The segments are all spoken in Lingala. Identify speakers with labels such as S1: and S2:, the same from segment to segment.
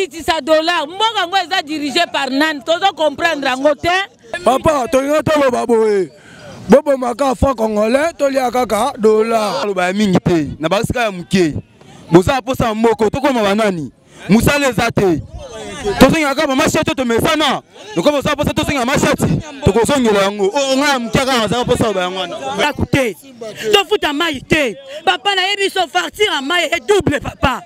S1: Bakitisa dollar, mboka yango eza dirigé par nani? Tozo comprendre yango te.
S2: Papa, tolinga toloba boye, bobomaka franc congolais, tolia kaka dollar.
S3: Aloba ya mingi te na basika ya moke, boza na mposa ya moko, tokoma banani, mosala eza te, tozongela kaka bamashati oyo tomesana. Lokola bozala mposa tozongela mashati, tokozongela yango. Oyo ngai ya moke kaka nazala mposa loba yango wana.
S4: Ndako te, tofuta mai te, papa. Nayebi so facture ya mai e double, papa.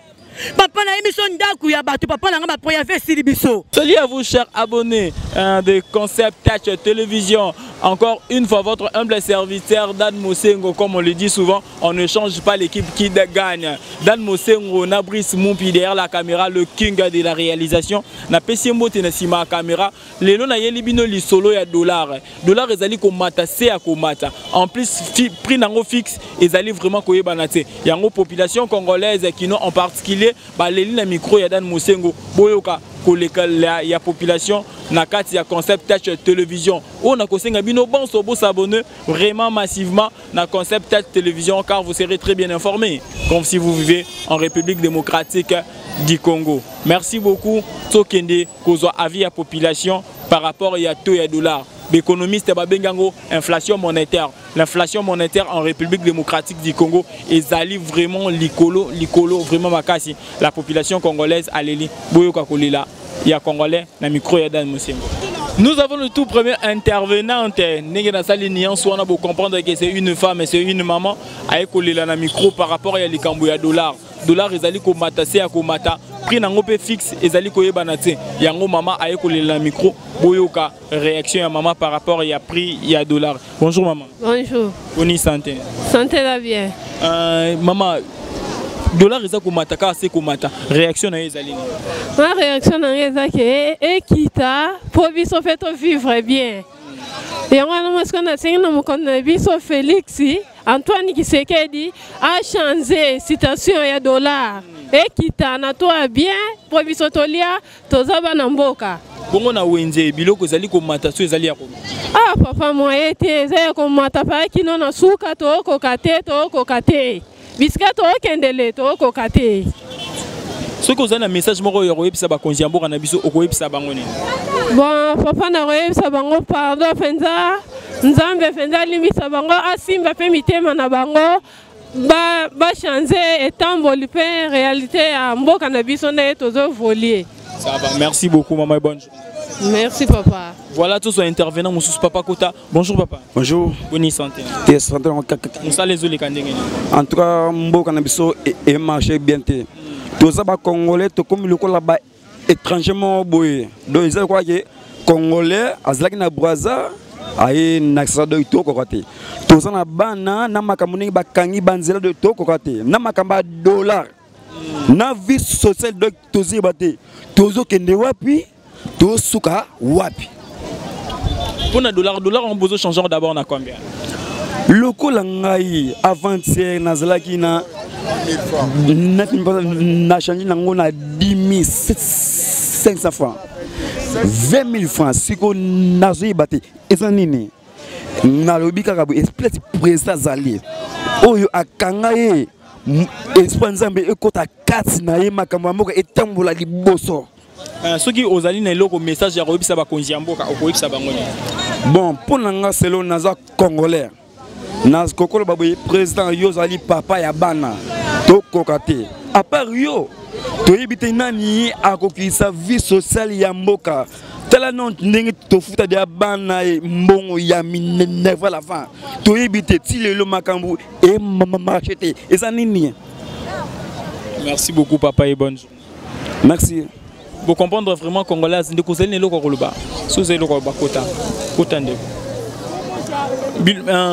S4: Papa, nayebi so ndako ya bato, papa na nga, bapréavis esili biso.
S5: Salut à vous, chers abonnés de Concept Touch Télévision. Encore une fois, votre humble serviteur Dan Mosengo, comme on le dit souvent, on ne change pas l'équipe qui gagne. Dan Mosengo, na Brice Mumpi derrière la caméra, le king de la réalisation. Na pesi mbote na sima caméra, lelo na yeli bino lisolo ya dollar. Dollar ezali komata se ya komata. En plus, prix nango fixe ezali vraiment koyebana te. Yango population congolaise qui en particulier baleli na micro ya Dan Mosengo, boyoka koleka ya population na kati ya Concept Touch Télévision. Oyo nakosenga bino bonso bosabonner vraiment massivement na Concept Touch Télévision, car vous serez très bien informés comme si vous vivez en République démocratique du Congo. Merci beaucoup. Tokende kozwa avis ya population par rapport ya taux ya dollar. Baéconomiste babengango inflation monétaire. L'inflation monétaire en République démocratique du Congo ezali vraiment likolo likolo, vraiment makasi. La population congolaise aleli. Boyoka kolela ya congolais na micro ya Dan Mosengo. Nous avons le tout premier intervenant. Ndenge nasali nuance wana, pour comprendre que c'est une femme et c'est une maman aye kolela na micro par rapport ya likambo ya dollar. Dollar ezali komata se ya komata, prix nango mpe fixe ezali koyebana te. Yango mama aye kolela na micro, boyoka réaction ya mama par rapport ya prix ya dollar. Bonjour maman.
S6: Bonjour.
S5: Boni santé?
S6: Santé va bien.
S5: Mama, dollar eza komata kaka se komata, réaction na yo ezali nini?
S6: Ma réaction na ngai eza ke ekita mpo biso mpe tovivre bien. Yango wana mosiko nasengi na mokonzi na biso Félix Antoine Tshisekedi achange situation ya dollar, ekita na to ya bien mpo biso tolia, toza bana mboka.
S5: Bongo na wenze, biloko ezali komata so ezali ya komata?
S6: Ah papa, moye te, eza ya komata paya kino na suka. Tookoka te, tookoka te, bisika tookendele, tookoka te.
S5: Soki ozali na message moko oyo ya koyebisa bakonzi ya mboka na biso, okoyebisa bango nini?
S6: Bon papa, nakoyebisa bango pardon mpenza, Nzambe mpenza alimbisa bango, asimba mpe mitema na bango, bachange etamboli mpe réalité ya mboka na biso ndenge tozoévoluer.
S5: Ça va, merci beaucoup maman et bonne journée.
S6: Merci papa.
S5: Voilà, tous intervenant mosusu, papa Kota. Bonjour papa.
S3: Bonjour.
S5: Boni santé?
S3: Te, santé kaka.
S5: Mosala ezoleka ndenge nini?
S3: En tout cas, mboka na biso emarche bien te. Toza bacongolais, tokomi lokola ba étranger moko boye. Donc eza lokola ke congolais azalaki na Braza, aye na kisasa. Donc tokoka te, toza na bana na makambo ndenge bakangi banzela. Donc tokoka te na makambo ya dollar na vie sociale. Donc tozoyeba te tozokende wapi, tosuka wapi.
S5: Mpona dollar, dollar on bozo changer d'abord na combien?
S3: Lokola ngai avant-hier nazalaki na change nango na 10 500 francs, 20 000 francs. Sikoyo nazoyeba te eza nini. Nalobi kaka boye, espèce président azali oyo akanga ye, esprit Nzambe ekɔta kati na ye, makambo ya mboka etambola liboso.
S5: Soki ozali na eloko, message ya koyebisa bakonzi ya mboka, okoyebisa bango nini?
S3: Bon, mpo na nga, selo naza congolais, nakokoloba boye: président, yo ozali papa ya bana, tokoka te. À part yo, toyebi te nani akokisa vie sociale ya mboka. Tala no ndenge tofuta dia bana ye mbongo ya minerval avant, toyebi te ti lelo makambo emarche te, eza nini?
S5: Merci beaucoup papa et bonne journée.
S3: Merci.
S5: Vous comprendre vraiment congolaise, ndeko, ozali na eloko ya koloba? So ozali eloko ya bakota kota, ndeko.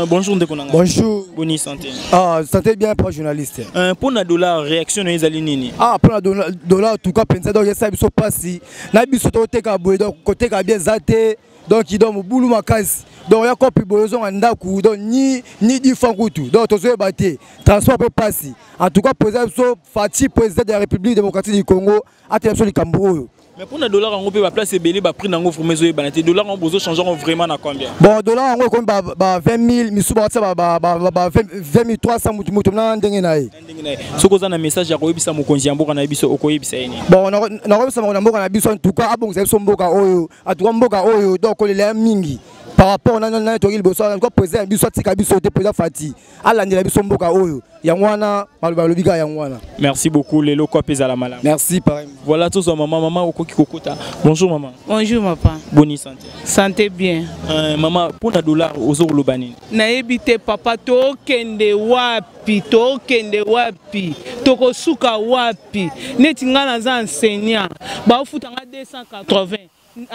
S5: Bonjour ndeko nanga.
S2: Bonjour.
S5: Boni santé?
S2: Ah, santé bien, pas journaliste.
S5: Mpona dollar, réaction na yo ezali nini?
S2: Ah, mpona dollar, en tout cas mpenza, donc esala biso mpasi na biso. Toteka boye, donc koteka bien eza te. Donc mobulu makasi. Donc oya kopi boye, ozonga ndako, donc ni 10 francs kutu. Donc tozoyeba te, transport mpe mpasi. En tout cas, président biso Fatshi, président de la République démocratique du Congo, atela biso likambo oyo.
S5: Mais mpona dollar yango mpe baplace ebele, baprix nango vraiment ezoyebana te. Dollar yango bozochange yango vraiment na combien?
S2: Bon, dollar yango ekomi ba 20 000, misusu bakotia ba 20 300, mutu mutu na ndenge na ye.
S5: Ndenge na ye. Soki oza na message ya koyebisa mokonzi ya mboka na biso, okoyebisa ye nini?
S2: Bon, nakoyebisa mokonzi ya mboka na biso, en tout cas abongisa biso mboka oyo. En tout cas mboka oyo, donc kolela ya mingi par rapport na toki liboso. En tout cas président ya biso atika biso te, président Fati alandela biso mboka oyo. Yango wana maloba alobi kaka yango wana.
S5: Merci beaucoup. Lelo kwa mpe ezala malamu.
S2: Merci, pareil.
S5: Voilà, tozwa mama. Mama, okoki kokota. Bonjour mama.
S7: Bonjour papa.
S5: Boni santé?
S7: Santé bien.
S5: Mama, mpona dollar ozokoloba nini?
S7: Nayebi te papa, tokende wapi? Tokende wapi? Tokosuka wapi? Neti ngai naza enseignant, baofuta nga 280.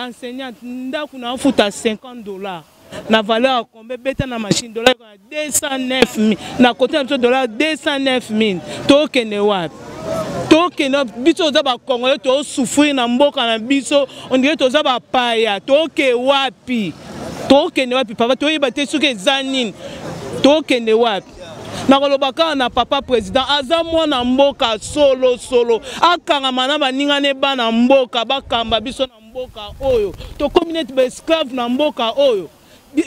S7: Enseignant, ndako naofuta 50 $. Na valeur ya combien? Beta na machine, dollar na 209 000. Na kote na biso dollar 209 000. Tokende wapi? Tokende wapi? Biso toza bacongolais, tosouffrir na mboka na biso, on dirait toza bapaya. Toke wapi? Tokende wapi papa? Toyeba te soki eza nini. Tokende wapi? Nakoloba kaka na papa président, aza mwana mboka solosolo, akangama na baninga ne bana mboka, bakamba biso na mboka oyo. Tokomi neti baesclave na mboka oyo.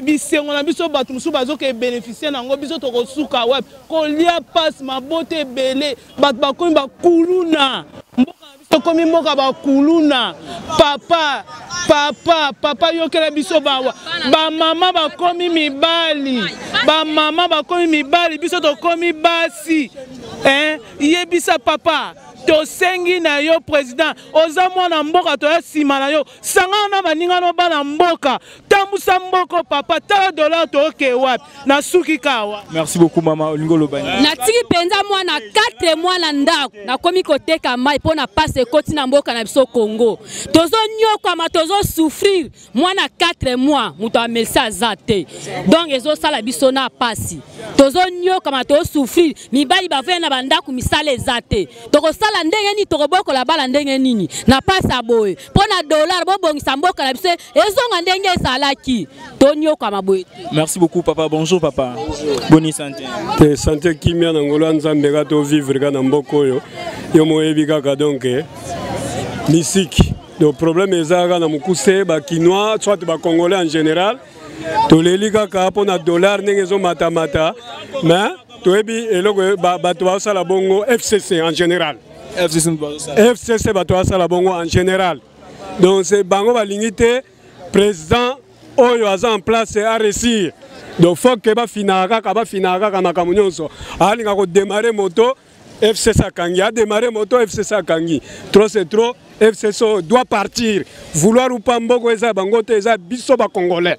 S7: Bisengo na biso, bato mosusu bazoke bénéficie nango, biso tokosuka wapi? Kolia pasi, mabota ebele, bato bakomi bakuluna. Mboka na biso tokomi mboka bakuluna. Papa, papa, papa, yokela biso bawa. Bamama bakomi mibali, bamama bakomi mibali, biso tokomi basi, eh? Yebisa papa, tosengi na yo président, oza mwana mboka, toya nsima na yo. Sangana na baninga no bana mboka, tambusa mboko papa. Tala dollar, tooke wapi? Nasuki kawa.
S5: Merci beaucoup mama. Olingi oloba nini?
S8: Natiki mpenza mwana 4 mois na ndako, nakomi koteka mai mpo na pasi ekoti na mboka na biso Congo. Tozonyokwama, tozosouffrir. Mwana 4 mois, moto amelisi aza te. Donc ezosala biso na pasi, tozonyokama, tozosouffrir. Mibali bavaya na bandako, misala eza te. Tokosala ndenge nini? Tokobokola bala ndenge nini na pasi ya boye? Mpo na dollar, bobongisa mboka na biso ezonga ndenge ezalaki. Tonyokama boye te.
S5: Merci beaucoup papa. Bonjour papa, boni santé?
S9: Te, santé kimia na ngolo ya Nzambe. Kaka tovivre kaka na mboka oyo, yo moyebi kaka. Donc misiki, donc problème eza kaka na mokuse. Bakinois soit bacongolais en général, toleli kaka mpo na dollar ndenge ezomatamata. Mais toyebi eloko bato bazosala bongo, FCC en général.
S5: FCC bazosala.
S9: FCC, bato bazosala bongo en général. Donc c'est bango balingi te président oyo aza en place aréussir. Donc faut ke bafinaka kaka, bafinaka kaka makambo nyonso. Alinga kodémarrer moto, FCC akangi. Adémarrer moto, FCC akangi. Trop c'est trop. FCC doit partir, vouloir ou pas. Mboko eza bango te, eza biso bacongolais.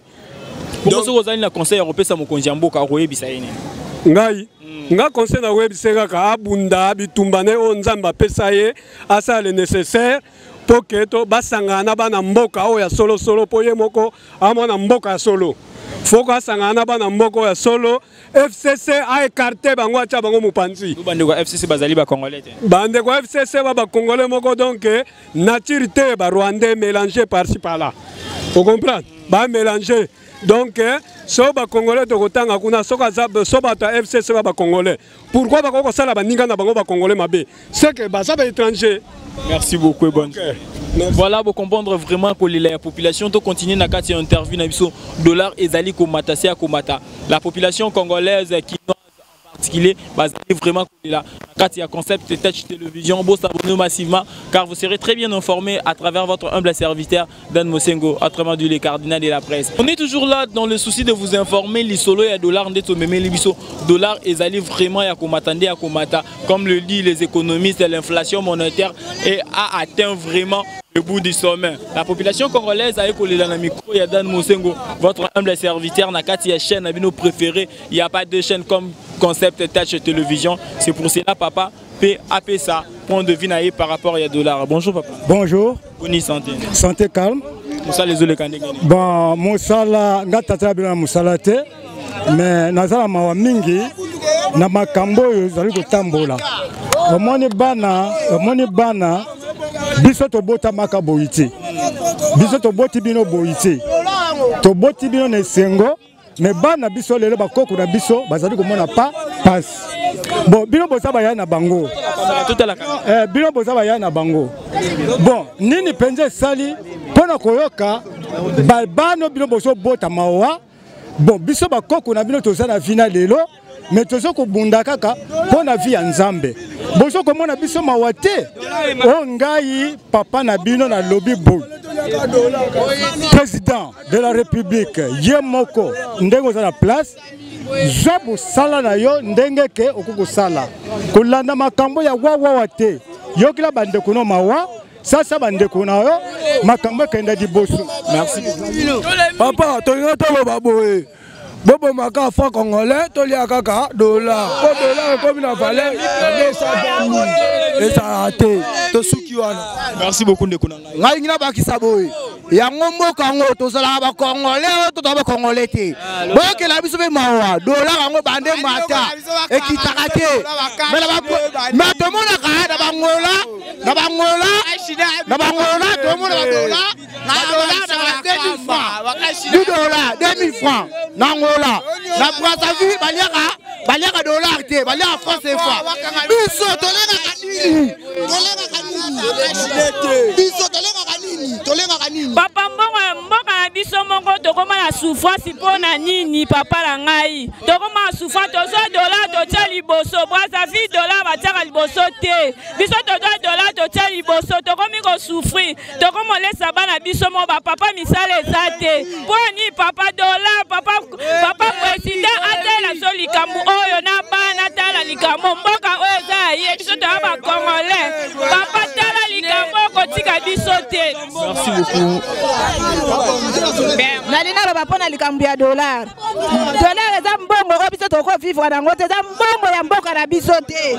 S5: Bongo soki ozali na conseil ya kopesa mokonzi ya mboka, akoyebisa ye nini?
S9: Ngai nga conseil na koyebisa kaka, abunda bitumba na ye oyo Nzambe apesa ye, asala le nécessaire mpo ke to basangana na bana mboka oyo ya solosolo, mpo ye moko amwana mboka ya solo. Foko asangana na bana mboka oyo ya solo. FCC aécarter bango, atya bango mopanzi.
S5: Bandeko ya FCC bazali bacongolais te?
S9: Bandeko ya FCC ba bacongolais moko, donc nature te, barwandais mélange par-ci par-là, ocomprendre, bamélange. Donc so bacongolais tokotanga kuna, soki aza so bato ya FCC ba bacongolais, pourquoi bakoki kosala baninga na bango bacongolais mabe? C'est que baza baétranger.
S5: Merci beaucoup et bonne. Okay. Voilà, pour comprendre vraiment que la population to continuer na kati interview na biso. Dollar ezali ko mata se komata. La population congolaise qui en particulier bazali vraiment kolela. Kati ya Concept Touch Télévision, vous s'abonner massivement car vous serez très bien informé à travers votre humble serviteur Dan Mosengo, autrement dit le cardinal de la presse. On est toujours là dans le souci de vous informer. Lisolo ya dollar nde tomemeli biso. Dollar ezali vraiment ya komata nde ya komata. Comme le dit les économistes, l'inflation monétaire et a atteint vraiment le bout du sommet. La population congolaise a écolé dans le micro ya Dan Mosengo, votre humble serviteur, na kati ya chaîne na bino préférée. Il n'y a pas de chaîne comme Concept Touch Télévision. C'est pour cela papa P AP ça point de vue na ye par rapport à dollar. Bonjour papa.
S10: Bonjour.
S5: Boni santé?
S10: Santé calme.
S5: Mosala ezoleka ndenge nini?
S10: Bon, mosala, nga tata bino na mosala te, mais naza na mawa mingi na makambo oyo ezali kotambola. Omoni bana, omoni bana, biso tobotamaka boyi te. Biso toboti bino boyi te, toboti bino na esengo. Mais bana biso lelo, bakoko na biso bazali komona pa pasi. Bon, bino boza baya na bango.
S5: Totala.
S10: Eh, bino boza baya na bango. Bon, nini mpenza esali mpo na koyoka bano bino bozobota mawa. Bon, biso bakoko na bino toza na vie na lelo, mais tozo kobunda kaka mpo na vie ya Nzambe. Bozo komona biso mawa te. O ngai papa na bino nalobi boye, président de la République ye moko ndenge oza na place, zwa mosala na yo ndenge ke okoki kosala, kolanda makambo ya wawawa te. Yokela bandeko no mawa, sasa bandeko na yo makambo ekenda liboso.
S5: Merci
S2: papa. Tolinga toloba boye, bobomaka franc congolais, tolia kaka dollar, po dollar ekomi na valeur ya 220. Ezalaka te, tosuki wana.
S5: Merci beaucoup ndeko na ngai.
S11: Ngai nabakisa boye, yango mboka yango tozalaka bacongolais oyo tozala bacongolais te, boyokela biso mpe mawa. Dollar yango bande mata ekitaka te, mais tomonaka na bangola, na bangola, na bangola tomona badola, badola na ba 2000 francs, 10 dollar 2000 francs na Angola. Na Brazzaville baliaka, baliaka dollar te, baliaka franc CFA. Biso tolengaka nini? Tolengaka nini? Biso tolengaka nini? Tolengaka nini?
S1: Papa, mbongo ya mboka na biso moko, tokóma na souffrance mpo na nini? Papa na ngai, tokóma na souffrance. Tozwa dollar, totia liboso. Brazzaville dollar batiaka liboso te, biso tozwa dollar, totia liboso, tokomi kosouffrir, tokomi olesa bana biso moko. Bapapa, misala eza te, mpo nini? Papa, dollar, papa, papa président atala biso likambo oyo na bana, tala likambo mboka oyo eza ya ye, biso toya bacongolais. Papa, tala likambo, kotika biso te.
S5: Merci beaucoup.
S12: Nalingi naloba mpo na likambo ya dollar. Dollar eza mbongo oyo biso tokovivre nango te, eza mbongo ya mboka na biso te.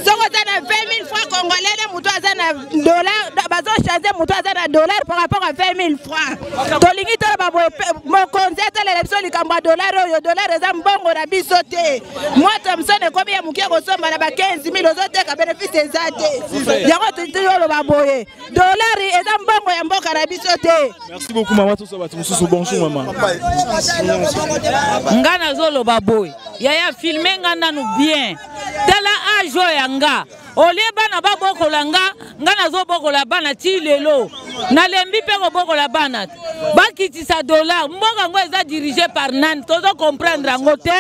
S12: Soki oza na 20 000 francs congolais, nde moto aza na dollar, bazochange moto aza na dollar par rapport à 20 000 francs. Tolingi toloba boye, mokonzi atalela biso likambo ya dollar oyo. Dollar eza mbongo na biso te. Mwa Thomson ekomi ya moke, kosomba na ba 15 000, ozoteka, bénéfice eza te. Yango tolingi oloba boye, dollar eza mbongo ya mboka na biso te.
S5: Merci beaucoup mama. Tosa bato mosusu. Bonjour mama.
S1: Nga nazoloba boye, yaya, filme nga nanu bien. Tala age oyo ya nga, olie bana babokola nga, nga nazobokola bana ti lelo, nalembi mpe kobokola bana. Bakitisa dollar. Mboka yango eza dirigé par nani? Tozo comprendre yango te.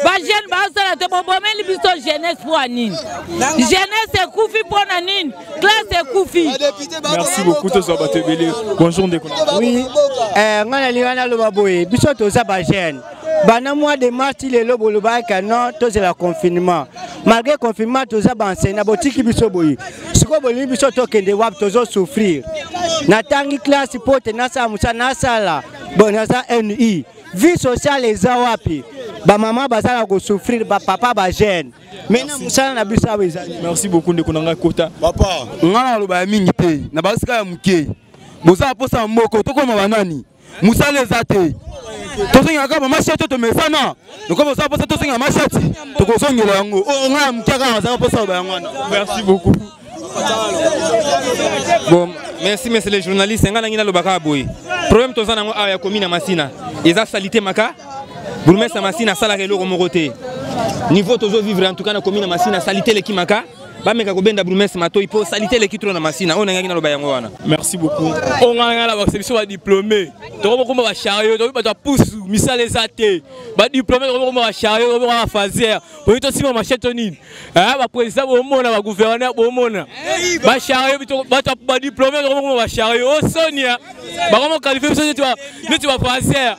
S1: Bajeune bazosala te, bobomeli biso jeunesse mpo ya nini? Jeunesse ekufi mpo na nini? Classe ekufi.
S5: Merci beaucoup. Tozwa bato ebele. Bonjour ndeko.
S13: Oui, eh, ngai nalinga naloba boye, biso toza bajeune, bana mois de mars ti lelo bolobaka non, tozela confinement. Malgré confinement, toza baenseignant, botiki biso boye. Sikoyo bolingi biso tokende wapi? Tozosouffrir. Natangi classe mpo te nasala mosala, nasala bon, naza ni vie sociale eza wapi? Bamama baza na kosouffrir, bapapa, bajeune, mais na mosala na biso awa ezali.
S5: Merci beaucoup ndeko na ngai, kota.
S3: Papa, ngai naloba ya mingi te, na basika ya moke. Bozala mposa moko, tokóma banani? Mosala eza te, tozongela kaka bamashati oyo tomesana. Lokola bozala mposa tozongela mashati, tokozongela yango. Oyo ngai ya moke kaka nazala mposa loba yango wana.
S5: Merci beaucoup.
S14: Bon, merci monsieur le journaliste. Nga nangi nalobaka boye, problème toza nango awa ya commune ya Masina eza salité maka. Bourgmestre ya Masina asalaka eloko moko te. Niveau tozovivre, en tout cas na commune ya Masina, salité eleki maka. Bameka kobenda bourgmestre matoi mpo salité eleki trop na Masina. Oyo nangaki naloba yango wana.
S5: Merci beaucoup. Oyo ngai ngai nalobakisa, biso badiplôme tokobokoma bachario, tokoki bato ya pusu, misala eza te. Badiplôme tokobokoma bachario, tokobokoma bafaser oyi, tosima machete to nini. Baprésident bomona, bagouverneur bomona, bachario, bato badiplôme tokobokoma bachario osonia, bakomo qualifie biso neti bafaser.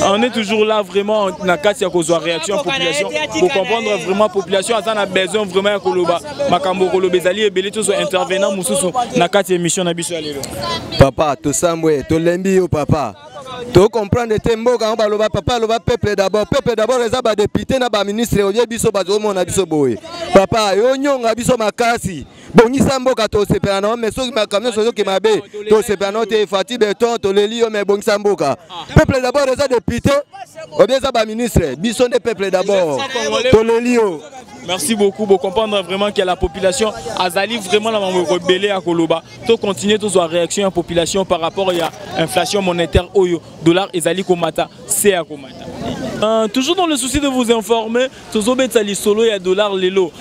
S5: On est toujours là vraiment na kati ya kozwa réaction ya population pour comprendre vraiment population aza na besoin vraiment ya koloba makambo. Koloba ezali ebele. Tozwa intervenant mosusu na kati ya émission na biso ya lelo.
S2: Papa, tosambwe, tolembi yo papa. Tocomprendre te mboka yango. Baloba, papa aloba peuple d'abord, peuple d'abord eza badéputé na baministre oye biso bazomona biso boye. Papa, yo nyonga biso makasi, bongisa mboka, tosepela na yo. Mais soki makambo nyonso ozoke mabe, tosepela na yo te. Fatshi Béton, toleli yo, mais bongisa mboka. Peuple d'abord eza député obie eza baministre? Biso nde peuple d'abord, toleli yo.
S5: Merci beaucoup. Pour comprendre vraiment que la population azali vraiment na mambo ebele ya koloba. To continuer tozwa réaction ya population par rapport ya inflation monétaire oyo dollar ezali komata. se ya komata. Toujours dans le souci de vous informer, tozobetisa lisolo ya dollar lelo.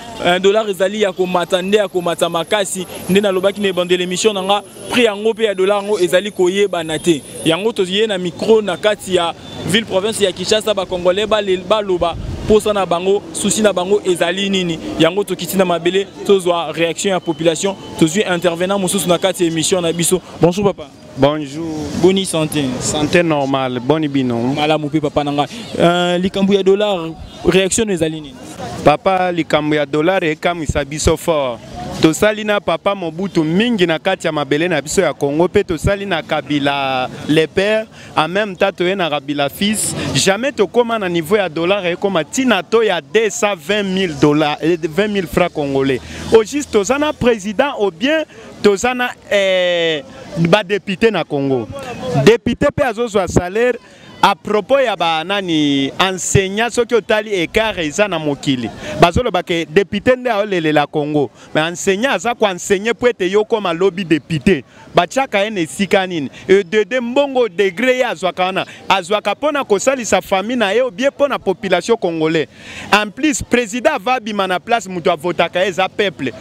S5: Dollar ezali ya komata nde ya komata makasi, nde nalobaki na ebandeli émission na nga, prix yango mpe ya dollar yango ezali koyebana te. Yango toye na micro na kati ya ville province ya Kinshasa, ba Congolais baloba posa na bango, souci na bango ezali nini. Yango tokiti na mabele, tozwa réaction ya population, tozwi intervenant mosusu na kati ya émission na biso. Bonjour papa.
S15: Bonjour.
S5: Boni santé.
S15: Santé normale, boni bino.
S5: Malamu pe papa nanga. Likambo ya dollar, réaction ezali nini?
S15: Papa, likambo ya dollar ekamwisa biso fort. Tosali na papa Mobutu mingi na kati ya mabele na biso ya Congo, pe tosali na Kabila le père, en même temps toye na Kabila fils. Jamais tokoma na niveau ya dollar ekoma tina to ya 220 000 dollars, 20 000 francs congolais. Au juste toza na président ou bien toza na ba député na Congo. Député pe azozwa salaire à propos ya ba nani enseignant, soki otali écart eza na mokili. Bazoloba ke député nde aolelela Congo, mais enseignant aza ko enseigner po ete yo koma lobby député. Batiaka ye na esika nini? E dede mbongo degré ye azwaka wana, azwaka mpona kosalisa famille na ye ou bien mpona population congolais. En plus président va bima na place, moto avotaka ye eza peuple.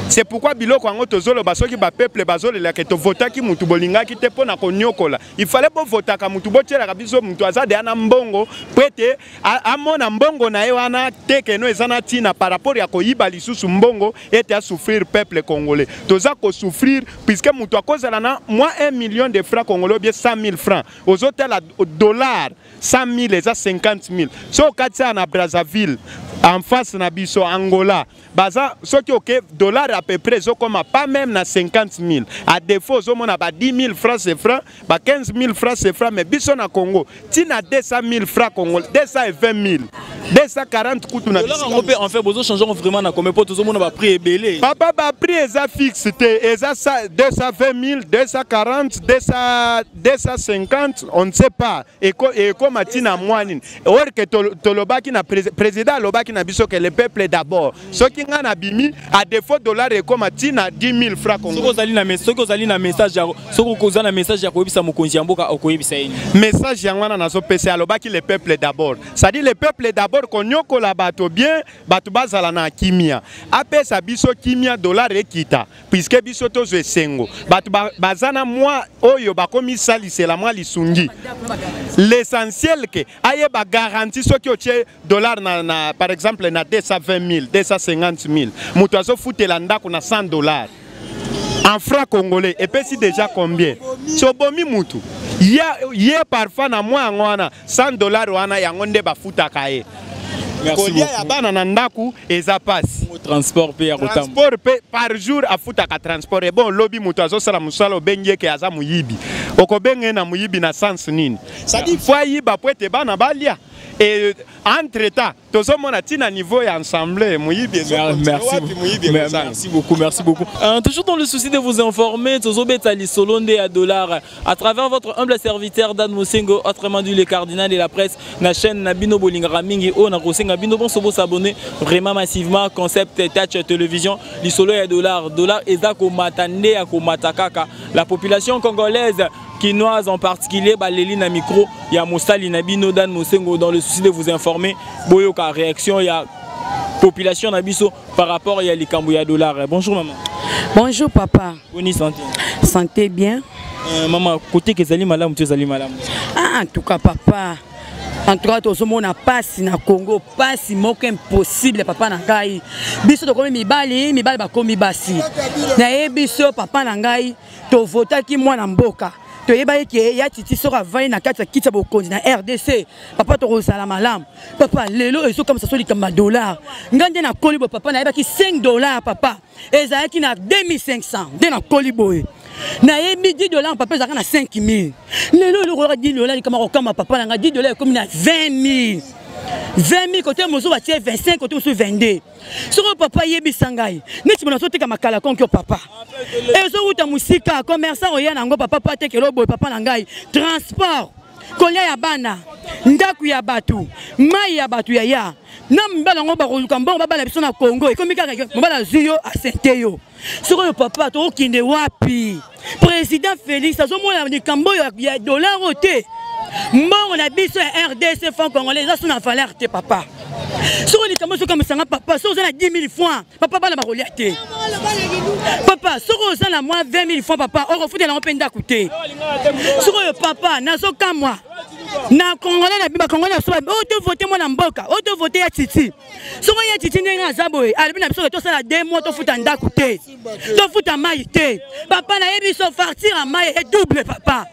S15: C'est pourquoi biloko yango tozoloba soki ba peuple bazolelaka tovotaki mutu bolingaki te mpona konyokola. Il fallait bovotaka mutu botielaka biso mutu aza deya na mbongo po ete amona mbongo na ye wana te keno eza na ntina par rapport ya koyiba lisusu mbongo ete asouffrir peuple congolais. Toza kosouffrir puisque mutu akozala na moins 1 million de francs congolais ou bien 100 000 francs. Ozotala dollar 100 000 eza 50 000. So okati na Brazzaville en face na biso Angola, baza soki oke dollar à peu près ezokoma pas même na 50 000. À défaut ozomona ba 10 000 francs CFA, ba 15 000 francs CFA, mais biso na Congo tina 200 000 francs congolais, 220 000, 240 kutu na
S5: Dollar yango mpe en fait bozo changer vraiment na combien po tozomona ba prix ebele?
S15: Papa, ba prix eza fixe te, eza 220 000, 240, 250, on ne sait pas. Ekoma ntina mwa nini? Or ke tolobaki na président alobaki na biso ke le peuple d'abord. Soki nga na bimi, à défaut dollar ekoma ntina 10 000 francs congolais.
S5: Soki ozali na message ya, soki okoza na message ya koyebisa mokonzi ya mboka, okoyebisa ye nini?
S15: Message yango wana nazopesa, alobaki le peuple d'abord. C'est-à-dire le peuple d'abord, konyokola bato bien, bato bazala na kimia. Apesa biso kimia, dollar ekita, puisque biso tozwa esengo. Bato baza na mwa oyo bakomisalisela mwa lisungi. L'essentiel ke ayeba garantie soki otie dollar na par exemple na 220 000, 250 000, moto azofutela ndako na 100 dollars en franc congolais, epesi déjà combien? Sobomi mutu ye, ye parfois na mwa yango wana 100 dollars wana yango nde bafutaka ye.
S5: Merci
S15: Kolia ya
S5: beaucoup.
S15: bana na ndako eza pasi.
S5: Transport mpe ya kotambola.
S15: Transport mpe par jour afutaka transport. Ebon lobi moto azosala mosala, obengi eke aza moyibi, okobenga ye na moyibi na sens nini? C'est-à-dire faut ayiba po ete bana balia. Et entre temps tozomona ntina niveau ya ensemble moyibi.
S5: Merci, merci beaucoup, merci beaucoup. Toujours dans le souci de vous informer, tozobeta lisolo nde ya dollar à travers votre humble serviteur Dan Mosengo, autrement dit le cardinal de la presse, na chaîne na bino bolingaka mingi oyo na kosenga bino bonso bosabonner vraiment massivement, Concept Touch Télévision. Lisolo ya dollar, dollar eza komata nde ya komata kaka. La population congolaise, kinoise en particulier, baleli na micro ya mosali na bino Dan Mosengo, dans le souci de vous informer. Boyoka réaction ya population na biso par rapport ya likambo ya dollar. Bonjour maman.
S4: Bonjour papa.
S5: Boni santé?
S4: Santé bien.
S5: Maman, côté que ezali malamu to ezali malamu?
S4: Ah, en tout cas papa, en tout cas tozomona pasi na Congo, pasi moko impossible papa na ngai. Biso tokomi mibali, mibali bakomi basi. Nayebi biso papa na ngai, tovotaki mwana mboka. Toyebaki ke ya titi soki avandi na kati ya kiti ya bokonzi na RDC, papa, tokozala malamu. Papa, lelo ezokamwisa so likambo ya dollar. Ngai nde nakoli boye papa, nayebaki 5 dollar papa ezalaki na 2500. Nde nakoli boye nayebi 10 dollar papa ezalaka na 5000. Lelo eloko kaka 10 dollar, likambo ya kokama papa na ngai, 10 dollar ekomi na 20 000, 20 000, kote mosusu batie 25, kote mosusu 22. Soko papa yebisa ngai, neti bona azoteka makala konki papa, ezowuta mosika, commerçant oya nango papa po atekela boye papa na ngai, transport, kolia ya bana, ndako ya bato, mai ya bato, yaya na mibali yango bakoluka mbongo babala biso na Congo. Ekomi kaka mobali azwi yo, asente yo. Sikoyo papa, tokokende wapi? Président Félix azomona likambo oyo ya dollar oyo te. Mbongo na biso ya RDC franc congolais eza sous na valeur te papa. Soki likambo soki misanga papa, soki oza na 10 000 francs, papa bana bakolia te. Papa, soki oza na mwa 20 000 francs papa, okofutela yango mpe ndako te. Sikoyo papa, nazokamwa na congolais na bino bacongolais na biso oyo tovote mwana mboka oyo tovote ya titi soki ya titi ndenge aza boye alobi na biso ke tosala 2 mois tofuta ndako te tofuta mai te papa nayebi biso fartire ya mai e double papa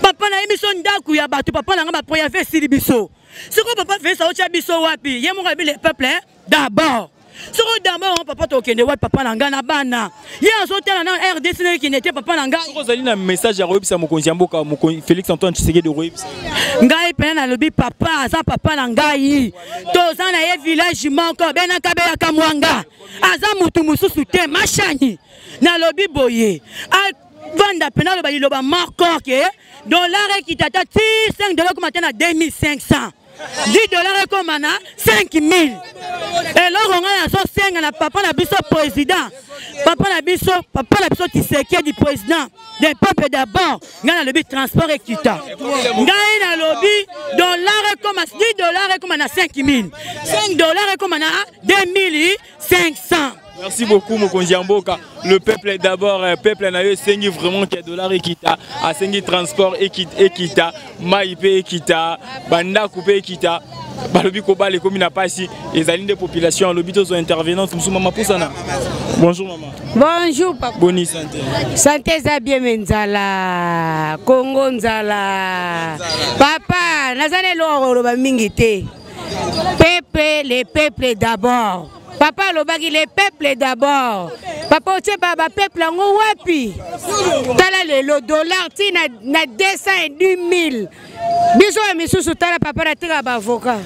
S4: papa nayebi biso ndako ya bato papa na nga bapreave esili biso sikoyo papa felix aotya biso wapi ye moko alobi le peuple d'abord soko d'abord papa tokende wapi papa na ngai na bana ye azotala na rdc na ekende te papa na ngai
S5: soki ozali na message ya koyebisa mokonzi ya mboka félix antoine tshisekedi okoyebisa
S4: ngai mpena nalobi papa aza papa na ngai toza na ye village moko benaka beyaka mwanga aza motu mosusu te mashani nalobi boye avanda mpena aloba liloba moko ke dollar ekita ata ti 5 dollar ekoma te na 2500 10 dollar ekoma na 5000 eloko ngai nazosenga na papa na biso président papa na biso papa na biso tisekedi président des peuple d'abord ngai nalobi transport ekita ngai nalobi dollar ekoma 10 dollar ekoma na 5000 5 dollar ekoma na 2500
S5: Merci beaucoup mokonzi ya mboka. Le peuple d'abord, euh, peuple na yo esengi vraiment que dollar ekita, asengi transport ekita, mai pe ekita, bandako pe ekita. Balobi kobala ekomi na pasi, ezali nde population alobi tozwa intervenante mosusu mama pusana. Bonjour maman.
S16: Bonjour papa.
S5: Boni santé.
S16: Santé eza bien mais nzala. Congo nzala. Papa, naza na eloko koloba mingi te. Peuple, le peuple d'abord. Papa alobaki le peuple d'abord. Papa otie ba ba peuple yango wapi? Tala lelo dollar ti na, na 210 000. Biso ya misusu tala papa natika ba avocat.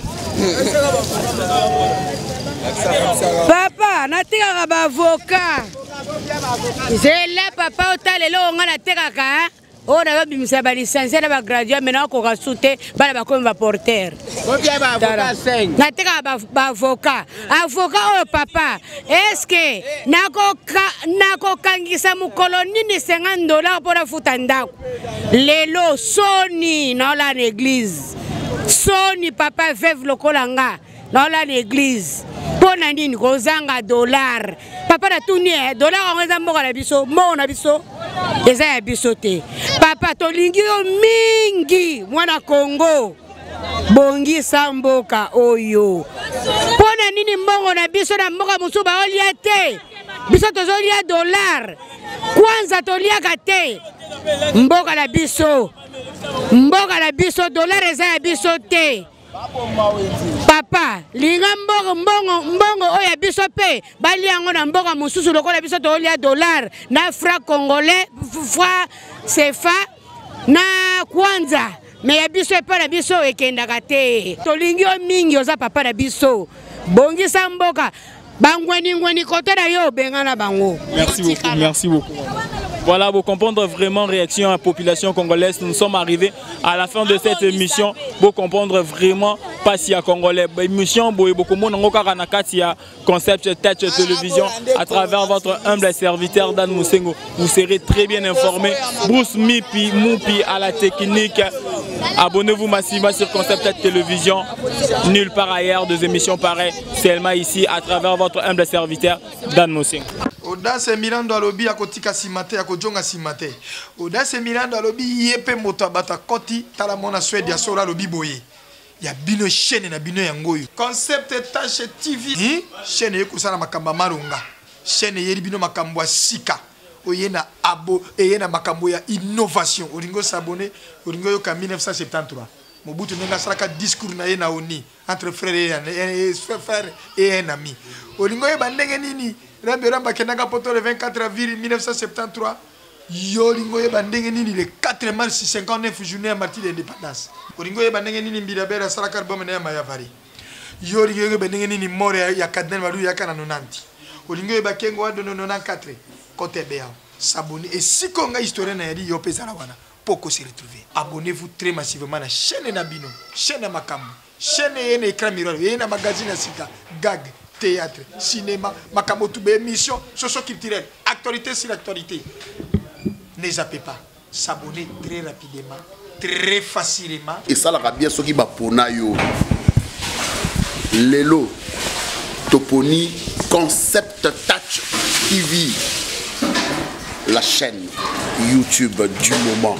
S16: Papa natikaka ba avocat. Zela papa otala eloko nga natekaka. oyo nazobimisa balicencie na bagradua me nakoka su te bana bakomi baportere natekaka baavocat avocat oyo papa eske nakokangisa mokolo nini 50 dollar mpo nafuta ndako lelo soni naola na eglise soni papa veuve lokola nga naola na eglise mpo na nini kozanga dollar papa natuni e dollar yango eza mboka na biso mbongo na biso eza ya biso te papa tolingi yo mingi mwana kongo bongisa mboka oyo mpo na nini mbongo na biso na mboka mosusu baolia te biso tozolia dollar kwanza toliaka te mboka na biso mboka na biso dollar eza ya biso te papa linga mbongo mbongo mbongo oyo ya biso mpe balia yango na mboka mosusu lokola biso tolia dollar na franc congolais franc sefa na kwanza me ya biso epai na biso ekendaka te tolingi yo mingi oza papa na biso bongisa mboka bangweningweni kote na yo obengana bango.
S5: Merci beaucoup, merci beaucoup. Voilà, pour comprendre vraiment réaction à la population congolaise, nous sommes arrivés à la fin de cette émission pour comprendre vraiment pas si à congolais. Émission boye beaucoup monde kaka na kati ya concept Touch Télévision à travers votre humble serviteur Dan Musengo. Vous serez très bien informé. Bruce Mipi Moupi à la technique. Abonnez-vous massivement sur Concept Touch Télévision. Nulle part ailleurs des émissions pareilles, seulement ici à travers votre humble serviteur Dan Musengo.
S17: Audace Milando alobi akotika nsima te akojonga nsima te Audace Milando alobi ye mpe moto ya bato akoti tala mwana Suède ya solo alobi boye ya bino chaîne na bino yango oyo Concept Tache TV hmm? chaîne eye kosala makambo ya malonga chaîne eyeli bino makambo ya sika oye na abo eye na makambo ya innovation olingi osabone olingi oyoka 1973 Mobutu ndenge asalaka discours na ye na ONU entre frère et, et, frère et un ami olingi oyeba ndenge nini Rambe Rambe akendaka poto le 24 avril 1973 yo olingi oyeba ndenge nini le 4 mars 59 journée ya martyr d'indépendance olingi oyeba ndenge nini Mbilia Bel asalaka album na ye ya Mayavari yo olingi oyeba ndenge nini mort ya, ya cardinal Malu yaka na 90 olingi oyeba Kengo wa Dono 94 kote ebea s'abonner esika ngai historien na yali yo mpe ezala wana mpo ko se retrouver. Abonnez-vous très massivement na chaîne na bino, chaîne ya makambo, chaîne eye na écran miroir, eye na magazine ya sika, gag, théâtre, cinéma, makambo tout, ba émission socio-culturelle, actualité sur actualité. Ne zappez pas, s'abonner très rapidement. très facilement.
S18: Esalaka bien soki bapona yo lelo toponi Concept Touch TV, la chaîne YouTube du moment,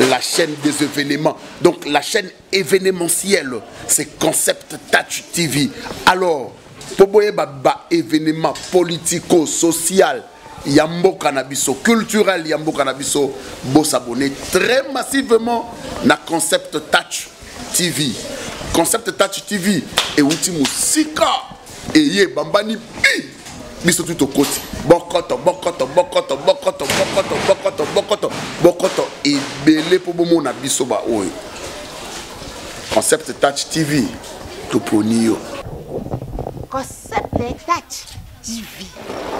S18: la chaîne des événements, donc la chaîne événementielle, c'est Concept Touch TV. Alors mpo boyeba ba événement politico social ya mboka na biso, culturel ya mboka na biso, bosabonner très massivement na Concept Touch TV. Concept Touch TV euti mosika, eye bambani bi biso tu tokoti bokoto bokoto bokoto bokoto bokoto bokoto bokoto bokoto ebele mpo bomona biso baoyo Concept Touch TV toponi yo.
S19: Concept Touch TV,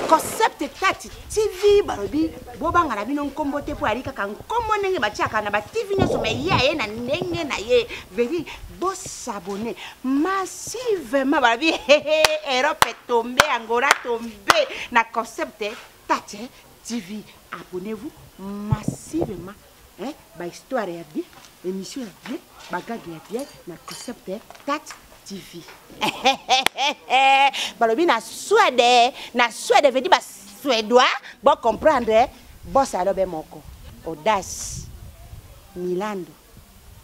S19: Concept Touch TV, balobi bobanga na bino nkombo te mpo ayali kaka nkombo ndenge batiaka na batv nyonso, me ye aye na ndenge na ye veri. Bosabone massivement, balobi Europe tombe, Angola tombe na Concept Touch TV. Abonnez-vous massivement, hein, bahistoire ya bien, émission ya bien, bagage ya bien na Concept Touch TV. Balobi na Suède, na Suède vedi basuédois bocomprendre, bosalo be moko Audace Milando,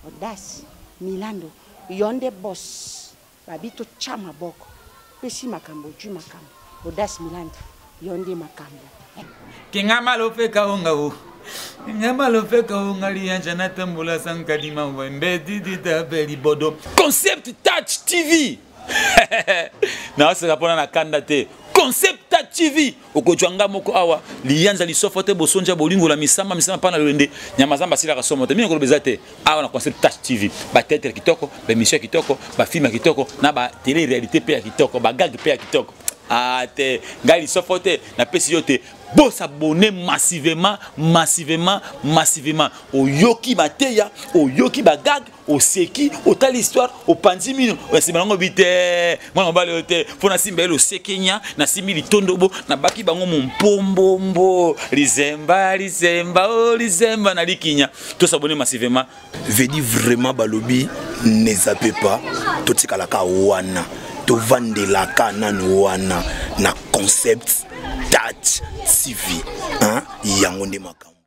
S19: Audace Milando, yo nde bos. Babi totya maboko, pesi makambo, ojui makambo. Audace Milando, yo nde makambo.
S20: Kinga malofeka onga o kinga malofeka onga liyanja natambola sankadima wembe didita belibodo.
S5: Concept Touch TV naoseka mpona na kanda te. Concept Touch TV, okozwa nga moko awa liyanza lisofo te, bosonja bolingo la misama misama pana lolende nyama zamba asilaka somo te. Mingi koloba eza te awa na Concept Touch TV, bateatre ya kitoko, baémission ya kitoko, bafilme ya kitoko, na batele réalité mpe ya kitoko, bagage mpe ya kitoko. Ah te, ngai lisofo te, napesi yo te. Bosabone massivement, massivement, massivement. Oyoki mateya, oyoki bagage, oseki, otali histoire, opanzi mino nsima nango bi te. Mwana mobali oyo te, mpo nasimba ye losekenya, nasimbi litondobo, nabaki bango mompombombo lizemba lizemba o lizemba na likinya. Tosabone massivement.
S21: Vedi vraiment balobi ne zappe pas, totikalaka wana, tovandelaka nanu wana na Concept Touch TV, hein? Yango nde makambo.